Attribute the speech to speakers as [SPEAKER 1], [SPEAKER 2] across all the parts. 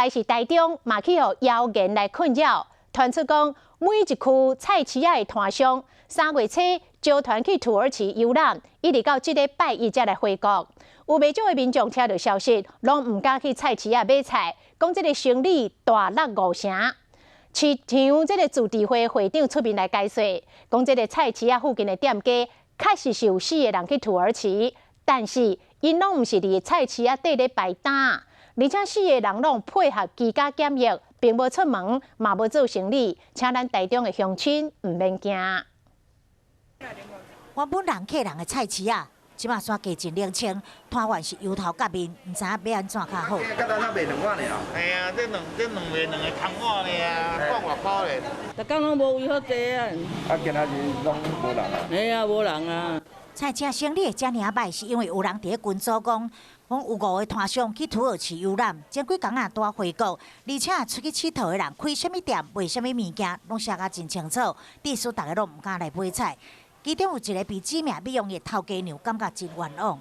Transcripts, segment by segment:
[SPEAKER 1] 來是台中，嘛去予謠言來困擾。傳出講每一區菜市仔的攤商，3月初招團去土耳其遊覽，一直到這禮拜一才來回國。有袂少的民眾聽著消息，攏毋敢去菜市仔買菜，講這个生理大落五成。市場這个自治會會長出面來解說，講這个菜市仔附近的店家確實是有四个人去土耳其，但是𪜶攏毋是佇菜市仔底咧擺擔，而且四个人攏配合居家檢疫，並無出門，嘛無做生理，請咱台中的鄉親毋免驚。
[SPEAKER 2] 原本人客人的菜市仔，這馬煞加真冷清，攤販是憂頭結面，毋知影欲按怎較好。
[SPEAKER 3] 佮咱賣兩碗爾。
[SPEAKER 4] 係啊，這兩這兩賣兩个空碗爾啊，放外箍咧。
[SPEAKER 5] 逐工攏無位好坐啊。
[SPEAKER 3] 啊，今仔日攏無人啊。
[SPEAKER 5] 嘿啊，無人啊。
[SPEAKER 2] 菜市生理會遮爾歹，是因為有人佇咧群組講，講有五个攤商去土耳其遊覽，前幾工仔拄回國，而且出去𨑨迌的人開啥物店、賣啥物物件，攏寫甲真清楚，致使逐家攏毋敢來買菜。其中有一个被指名美容院頭家娘，感覺真冤枉。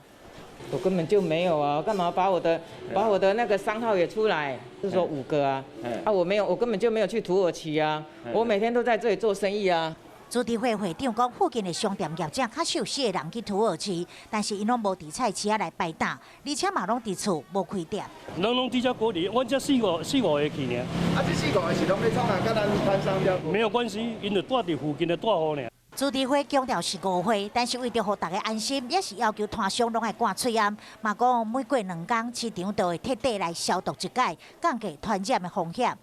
[SPEAKER 6] 我根本就沒有啊，幹嘛把我的那個商號也出來？是說五個啊，啊我沒有，我根本就沒有去土耳其啊，我每天都在這裡做生意啊。
[SPEAKER 2] 自治會會長講，附近的商店業者確實有四个人去土耳其，但是𪜶攏無佇菜市仔來擺擔，而且嘛攏佇厝無開店。
[SPEAKER 7] 攏攏佇遮隔離，阮才四五四五个去爾。
[SPEAKER 3] 啊，這四五个是攏咧創啊？佮咱攤商遮
[SPEAKER 7] 沒有關係，𪜶就蹛佇附近的大戶爾。
[SPEAKER 2] 自治會強調是誤會，但是為著予大家安心，也是要求攤商攏愛掛喙罨，嘛講每過兩工市場就會徹底來消毒一擺，降低傳染的風險。